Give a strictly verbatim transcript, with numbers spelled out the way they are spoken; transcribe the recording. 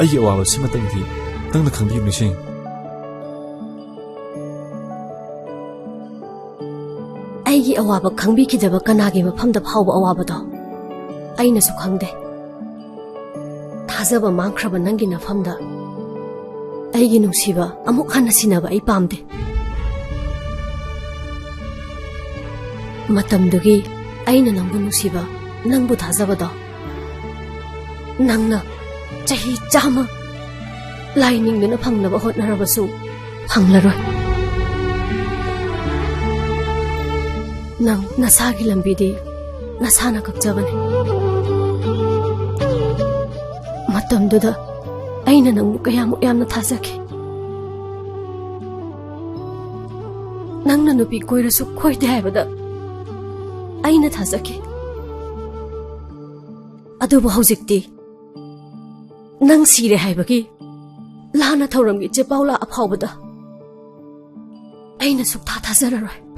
ꯑꯩꯒꯤ ꯑꯋꯥꯕ ꯁꯤꯃꯇꯪꯗꯤ ꯅꯪꯅ ꯈꯪꯕꯤꯌꯨ ꯅꯤꯡꯁꯤꯡ꯫ ꯑꯩꯒꯤ ꯑꯋꯥꯕ ꯈꯪꯕꯤꯈꯤꯗꯕ ꯀꯅꯥꯒꯤ ꯃꯐꯝꯗ ꯐꯥꯎꯕ ꯑꯋꯥꯕꯗꯣ ꯑꯩꯅꯁꯨ ꯈꯪꯗꯦ꯫ ꯊꯥꯖꯕ ꯃꯥꯡꯈ꯭ꯔꯕ ꯅꯪꯒꯤ ꯅꯐꯝꯗ ꯑꯩꯒꯤ ꯅꯨꯡꯁꯤꯕ ꯑꯃꯨꯛ ꯍꯟꯅ ꯁꯤꯟꯅꯕ ꯑꯩ ꯄꯥꯝꯗꯦ꯫ ꯃꯇꯝꯗꯨꯒꯤ ꯑꯩꯅ ꯅꯪꯕꯨ ꯅꯨꯡꯁꯤꯕ, ꯅꯪꯕꯨ ꯊꯥꯖꯕꯗꯣ ꯅꯪꯅ ꯆꯍꯤ ꯆꯥꯝꯃ ꯂꯥꯏ ꯅꯤꯡꯗꯨꯅ ꯐꯪꯅꯕ ꯍꯣꯠꯅꯔꯕꯁꯨ ꯐꯪꯂꯔꯣꯏ꯫ ꯅꯪ ꯅꯁꯥꯒꯤ ꯂꯝꯕꯤꯗꯤ ꯅꯁꯥꯅ ꯀꯛꯆꯕꯅꯤ꯫ ꯃꯇꯝꯗꯨꯗ ꯑꯩꯅ ꯅꯪꯕꯨ ꯀꯌꯥꯃꯨꯛ ꯌꯥꯝꯅ ꯊꯥꯖꯈꯤ꯫ ꯅꯪꯅ ꯅꯨꯄꯤ ꯀꯣꯏꯔꯁꯨ ꯀꯣꯏꯗꯦ ꯍꯥꯏꯕꯗ ꯑꯩꯅ ꯊꯥꯖꯈꯤ꯫ ꯑꯗꯨꯕꯨ ꯍꯧꯖꯤꯛꯇꯤ ꯅꯪ ꯁꯤꯔꯦ ꯍꯥꯏꯕꯒꯤ ꯂꯥꯟꯅ ꯊꯧꯔꯝꯒꯤ ꯆꯦ ꯄꯥꯎ ꯂꯥꯛꯑ ꯐꯥꯎꯕꯗ ꯑꯩꯅ ꯁꯨꯛꯊꯥ ꯊꯥꯖꯔꯔꯣꯏ꯫